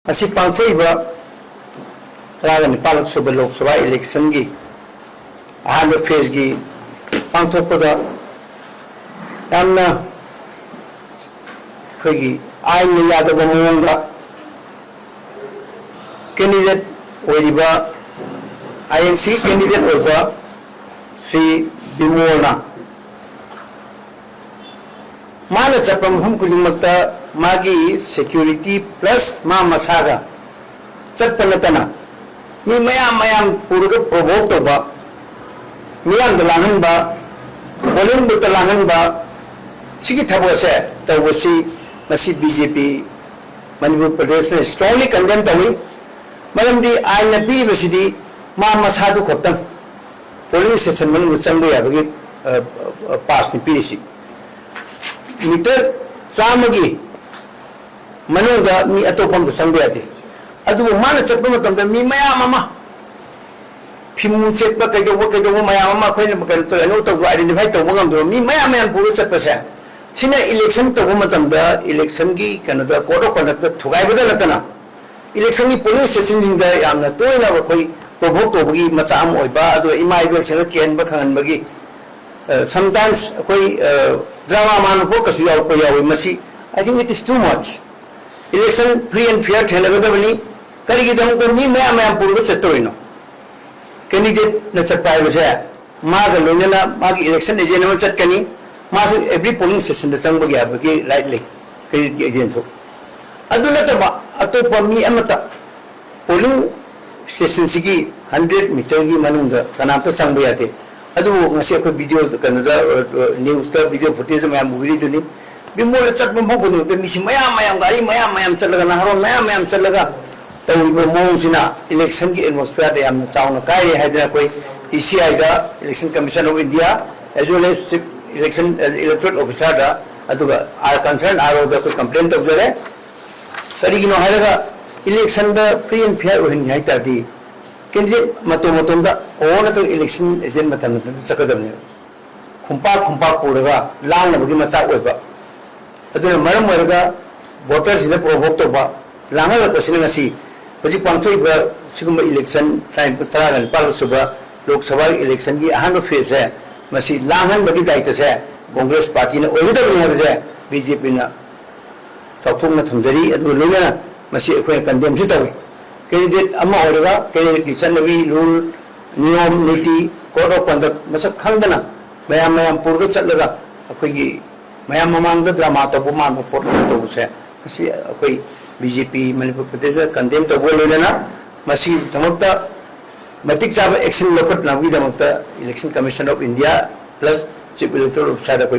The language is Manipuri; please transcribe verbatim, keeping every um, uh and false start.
ꯉꯁꯤ ꯄꯥꯡꯊꯣꯛꯏꯕ ꯇꯔꯥꯒ ꯅꯤꯄꯥꯜ ꯁꯨꯕ ꯂꯣꯛ ꯁꯚꯥ ꯏꯂꯦꯛꯁꯟꯒꯤ ꯑꯍꯥꯟꯕ ꯐꯦꯖꯀꯤ ꯄꯥꯡꯊꯣꯛꯄꯗ ꯌꯥꯝꯅ ꯑꯩꯈꯣꯏꯒꯤ ꯑꯥꯏꯟꯅ ꯌꯥꯗꯕ ꯃꯑꯣꯡꯗ ꯀꯦꯟꯗꯤꯗꯦꯠ ꯑꯣꯏꯔꯤꯕ, ꯑꯥꯏ ꯑꯦꯟ ꯁꯤ ꯀꯦꯟꯗꯤꯗꯦꯠ ꯑꯣꯏꯕ ꯁ꯭ꯔꯤ ꯕꯤꯃꯣꯜꯅ ꯃꯥꯅ ꯆꯠꯄ ꯃꯐꯝ ꯈꯨꯗꯤꯡꯃꯛꯇ ꯃꯥꯒꯤ ꯁꯦꯀ꯭ꯌꯨꯔꯤꯇꯤ ꯄ꯭ꯂꯁ ꯃꯥ ꯃꯁꯥꯒ ꯆꯠꯄ ꯅꯠꯇꯅ ꯃꯤ ꯃꯌꯥꯝ ꯃꯌꯥꯝ ꯄꯨꯔꯒ ꯄ꯭ꯔꯣꯚꯣꯛ ꯇꯧꯕ, ꯃꯤꯌꯥꯝꯗ ꯂꯥꯡꯍꯟꯕ, ꯄꯣꯂꯤꯡ ꯕꯨꯠꯇ ꯂꯥꯡꯍꯟꯕ, ꯁꯤꯒꯤ ꯊꯕꯛ ꯑꯁꯦ ꯇꯧꯕꯁꯤ ꯃꯁꯤ ꯕꯤ ꯖꯦ ꯄꯤ ꯃꯅꯤꯄꯨꯔ ꯄ꯭ꯔꯗꯦꯁꯅ strongly condemn ꯇꯧꯏ꯫ ꯃꯔꯝꯗꯤ ꯑꯥꯏꯟꯅ ꯄꯤꯔꯤꯕꯁꯤꯗꯤ ꯃꯥ ꯃꯁꯥꯗꯨ ꯈꯛꯇꯪ ꯄꯣꯂꯤꯡ ꯁ꯭ꯇꯦꯁꯟ ꯃꯅꯨꯡꯗ ꯆꯪꯕ ꯌꯥꯕꯒꯤ, ꯑ, ꯑ, ꯄꯥꯁꯅꯤ ꯄꯤꯔꯤꯁꯤ꯫ ꯃꯤꯇꯔ ꯆꯥꯝꯃꯒꯤ ꯃꯅꯨꯡꯗ ꯃꯤ ꯑꯇꯣꯞꯄ ꯑꯝꯇ ꯆꯪꯕ ꯌꯥꯗꯦ꯫ ꯑꯗꯨꯕꯨ ꯃꯥꯅ ꯆꯠꯄ ꯃꯇꯝꯗ ꯃꯤ ꯃꯌꯥꯝ ꯑꯃ ꯐꯤꯃꯨ ꯆꯦꯠꯄ ꯀꯩꯗꯧꯕ, ꯀꯩꯗꯧꯕ ꯃꯌꯥꯝ ꯑꯃ ꯑꯩꯈꯣꯏꯅ ꯀꯩꯅꯣ ꯇꯧ-, identify ꯇꯧꯕ ꯉꯝꯗꯕ ꯃꯤ ꯃꯌꯥꯝ ꯃꯌꯥꯝ ꯄꯨꯔ ꯆꯠꯄꯁꯦ, ꯁꯤꯅ ꯏꯂꯦꯛꯁꯟ ꯇꯧꯕ ꯃꯇꯝꯗ ꯏꯂꯦꯛꯁꯟꯒꯤ ꯀꯩꯅꯣꯗ code of conduct ꯊꯨꯒꯥꯏꯕꯗ ꯅꯠꯇꯅ ꯏꯂꯦꯛꯁꯟꯒꯤ ꯄꯣꯂꯤꯡ ꯁ꯭ꯇꯦꯁꯟꯁꯤꯡꯗ ꯌꯥꯝꯅ ꯇꯣꯏꯅ ꯑꯩꯈꯣꯏ ꯄ꯭ꯔꯣꯚꯣꯛ ꯇꯧꯕꯒꯤ ꯃꯆꯥꯛ ꯑꯃ ꯑꯣꯏꯕ, ꯑꯗꯨꯒ ꯏꯃꯥ ꯏꯕꯦꯜꯁꯤꯡꯗ ꯀꯤꯍꯟꯕ ꯈꯪꯍꯟꯕꯒꯤ, ꯑ, sometimes ꯑꯩꯈꯣꯏ, ꯑ, ꯗ꯭ꯔꯃꯥ ꯃꯥꯟꯕ ꯄꯣꯠꯀꯁꯨ ꯌꯥꯎꯔꯛꯄ ꯌꯥꯎꯏ꯫ ꯃꯁꯤ, I think it is too much. Election free and fair ꯊꯦꯡꯅꯒꯗꯕꯅꯤ꯫ ꯀꯔꯤꯒꯤꯗꯃꯛꯇ ꯃꯤ ꯃꯌꯥꯝ ꯃꯌꯥꯝ ꯄꯨꯔꯒ ꯆꯠꯇꯧꯔꯤꯅꯣ? ꯀꯦꯟꯗꯤꯗꯦꯠꯅ ꯆꯠꯄ ꯍꯥꯏꯕꯁꯦ ꯃꯥꯒ ꯂꯣꯏꯅꯅ ꯃꯥꯒꯤ ꯏꯂꯦꯛꯁꯟ ꯑꯦꯖꯦꯟ ꯑꯃ ꯆꯠꯀꯅꯤ꯫ ꯃꯥꯁꯨ every polling stationꯗ ꯆꯪꯕꯒꯤ ꯍꯥꯏꯕꯒꯤ ꯔꯥꯏꯠ ꯂꯩ, ꯀꯦꯟꯗꯤꯗꯦꯠꯀꯤ ꯑꯦꯖꯦꯟꯁꯨ꯫ ꯑꯗꯨ ꯅꯠꯇꯕ ꯑꯇꯣꯞꯄ ꯃꯤ ꯑꯃꯠꯇ ꯄꯣꯂꯤꯡ ꯁ꯭ꯇꯦꯁꯟꯁꯤꯒꯤ ꯍꯟꯗ꯭ꯔꯦꯠ ꯃꯤꯇꯔꯒꯤ ꯃꯅꯨꯡꯗ ꯀꯅꯥꯝꯇ ꯆꯪꯕ ꯌꯥꯗꯦ꯫ ꯑꯗꯨꯕꯨ ꯉꯁꯤ ꯑꯩꯈꯣꯏ ꯚꯤꯗꯤꯑꯣ ꯀꯩꯅꯣꯗ, ꯑ, ꯅ꯭ꯌꯨꯁꯇ ꯚꯤꯗꯤꯑꯣ ꯐꯨꯇꯦꯖ ꯃꯌꯥꯝ ꯎꯕꯤꯔꯤꯗꯨꯅꯤ꯫ ꯕꯤꯃꯣꯜꯅ ꯆꯠꯄ ꯃꯐꯝ ꯈꯨꯗꯤꯡꯃꯛꯇ ꯃꯤꯁꯤ ꯃꯌꯥꯝ ꯃꯌꯥꯝ, ꯒꯥꯔꯤ ꯃꯌꯥꯝ ꯃꯌꯥꯝ ꯆꯠꯂꯒ, ꯅꯍꯥꯔꯣꯜ ꯃꯌꯥꯝ ꯃꯌꯥꯝ ꯆꯠꯂꯒ ꯇꯧꯔꯤꯕ ꯃꯑꯣꯡꯁꯤꯅ ꯏꯂꯦꯛꯁꯟꯒꯤ ꯑꯦꯠꯃꯣꯁꯐꯤꯌꯔꯗ ꯌꯥꯝꯅ ꯆꯥꯎꯅ ꯀꯥꯏꯔꯦ ꯍꯥꯏꯗꯅ ꯑꯩꯈꯣꯏ ꯏ ꯁꯤ ꯑꯥꯏꯗ, Election Commission of India, as well as Chief Election, Electoral Officerꯗ, ꯑꯗꯨꯒ ꯑꯥꯔ ꯀꯟꯁꯔꯟ ꯑꯥꯔ ꯑꯣꯗ ꯑꯩꯈꯣꯏ ꯀꯝꯄ꯭ꯂꯦꯟ ꯇꯧꯖꯔꯦ꯫ ꯀꯔꯤꯒꯤꯅꯣ ꯍꯥꯏꯔꯒ ꯏꯂꯦꯛꯁꯟꯗ ꯐ꯭ꯔꯤ ꯑꯦꯟ ꯐꯤꯌꯔ ꯑꯣꯏꯍꯟꯒꯦ ꯍꯥꯏ ꯇꯥꯔꯗꯤ ꯀꯦꯟꯗꯤꯗꯦꯠ ꯃꯇꯣꯝ ꯃꯇꯣꯝꯗ ꯑꯣ ꯅꯠꯇ꯭ꯔꯒ ꯏꯂꯦꯛꯁꯟ ꯑꯦꯖꯦꯟ ꯃꯇꯝ ꯃꯇꯝꯗ ꯆꯠꯀꯗꯕꯅꯦꯕ꯫ ꯈꯨꯝꯄꯥꯛ ꯈꯨꯝꯄꯥꯛ ꯄꯨꯔꯒ ꯂꯥꯡꯅꯕꯒꯤ ꯃꯆꯥꯛ ꯑꯣꯏꯕ꯫ ꯑꯗꯨꯅ ꯃꯔꯝ ꯑꯣꯏꯔꯒ ꯚꯣꯇꯔꯁꯤꯡꯗ ꯄ꯭ꯔꯣꯚꯣꯛ ꯇꯧꯕ, ꯂꯥꯡꯍꯜꯂꯛꯄꯁꯤꯅ ꯉꯁꯤ ꯍꯧꯖꯤꯛ ꯄꯥꯡꯊꯣꯛꯏꯕ ꯁꯤꯒꯨꯝꯕ election, ꯇꯔꯥꯒ ꯅꯤꯄꯥꯜ ꯁꯨꯕ ꯂꯣꯛ ꯁꯚꯥ electionꯒꯤ ꯑꯍꯥꯟꯕ phaseꯁꯦ, ꯃꯁꯤ ꯂꯥꯡꯍꯟꯕꯒꯤ ꯗꯥꯏꯇꯁꯦ Congress partyꯅ ꯑꯣꯏꯒꯗꯕꯅꯤ ꯍꯥꯏꯕꯁꯦ BJPꯅ ꯆꯥꯎꯊꯣꯛꯅ ꯊꯝꯖꯔꯤ꯫ ꯑꯗꯨꯒ ꯂꯣꯏꯅꯅ ꯃꯁꯤ ꯑꯩꯈꯣꯏꯅ condemnꯁꯨ ꯇꯧꯏ꯫ Candidate ꯑꯃ ꯑꯣꯏꯔꯒ candidateꯀꯤ ꯆꯠꯅꯕꯤ, rule, ꯅꯤꯌꯣꯝ ꯅꯤꯇꯤ, code of conduct ꯃꯁꯛ ꯈꯪꯗꯅ ꯃꯌꯥꯝ ꯃꯌꯥꯝ ꯄꯨꯔꯒ ꯆꯠꯂꯒ ꯑꯩꯈꯣꯏꯒꯤ ꯃꯌꯥꯝ ꯃꯃꯥꯡꯗ drama ꯇꯧꯕ ꯃꯥꯟꯕ ꯄꯣꯠ ꯑꯃ ꯇꯧꯕꯁꯦ, ꯃꯁꯤ ꯑꯩꯈꯣꯏ BJP ꯃꯅꯤꯄꯨꯔ ꯄ꯭ꯔꯗꯦꯁꯇ condemn ꯇꯧꯕꯒ ꯂꯣꯏꯅꯅ ꯃꯁꯤꯒꯤꯗꯃꯛꯇ ꯃꯇꯤꯛ ꯆꯥꯕ action ꯂꯧꯈꯠꯅꯕꯒꯤꯗꯃꯛꯇ Election Commission of India plus Chief Electoral Officerꯗ ꯑꯩꯈꯣꯏ